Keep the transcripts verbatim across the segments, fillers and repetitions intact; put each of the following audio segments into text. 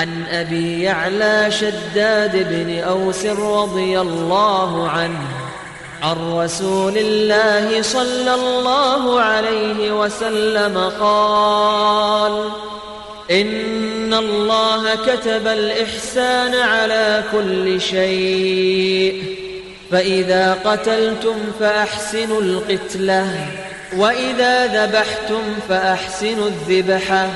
عن أبي يعلى شداد بن أوس رضي الله عنه عن رسول الله صلى الله عليه وسلم قال: إن الله كتب الإحسان على كل شيء، فإذا قتلتم فأحسنوا القتلة، وإذا ذبحتم فأحسنوا الذبحة،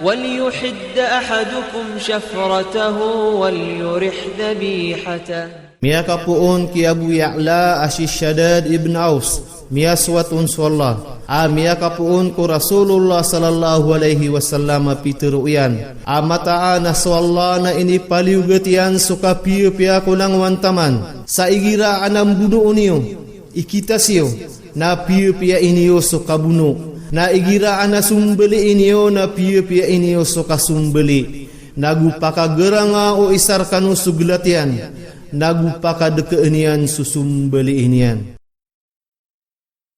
وليحد أحدكم شفرته وليرح ذبيحته. Miyakapoon ki Abu Ya'la a si Shaddad ibn Aus, miyasoat on so Allah, a miyakapoon ko Rasulullah sallallahu alaihi wasallam a pitharo iyan a mataan a so Allah na inipaliyogat iyan so kapiyapiya ko langowan taman, sa igira a nambonoon iyo i kitas iyo, na piyapiya iniyo so kabono, na igira a nasombali iniyo, na piyapiya iniyo so kasombali, nago pakagaranga o isa rkano so glat iyan, nago pakadkaan iyan so sombali iniyan.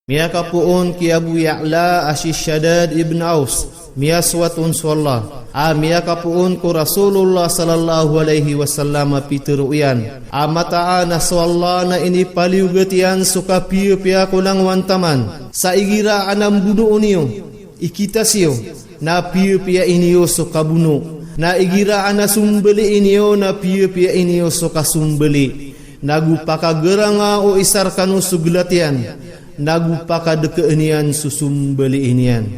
Miyakapoon ki Abu Ya'la a si Shaddad ibn Aus, miyasoat on so Allah, a miyakapoon ko Rasulullah sallallahu alaihi wasallam a pitharo iyan a mataan a so Allah na inipaliyogat iyan so kapiyapiya ko langowan taman, sa igira a nambonoon iyo i kitas iyo, na piyapiya iniyo so kabono, na igira a nasombali iniyo, na piyapiya iniyo so kasombali, nago pakagaranga o isa rkano so glat iyan, nago pakadkaan iyan so sombali iniyan.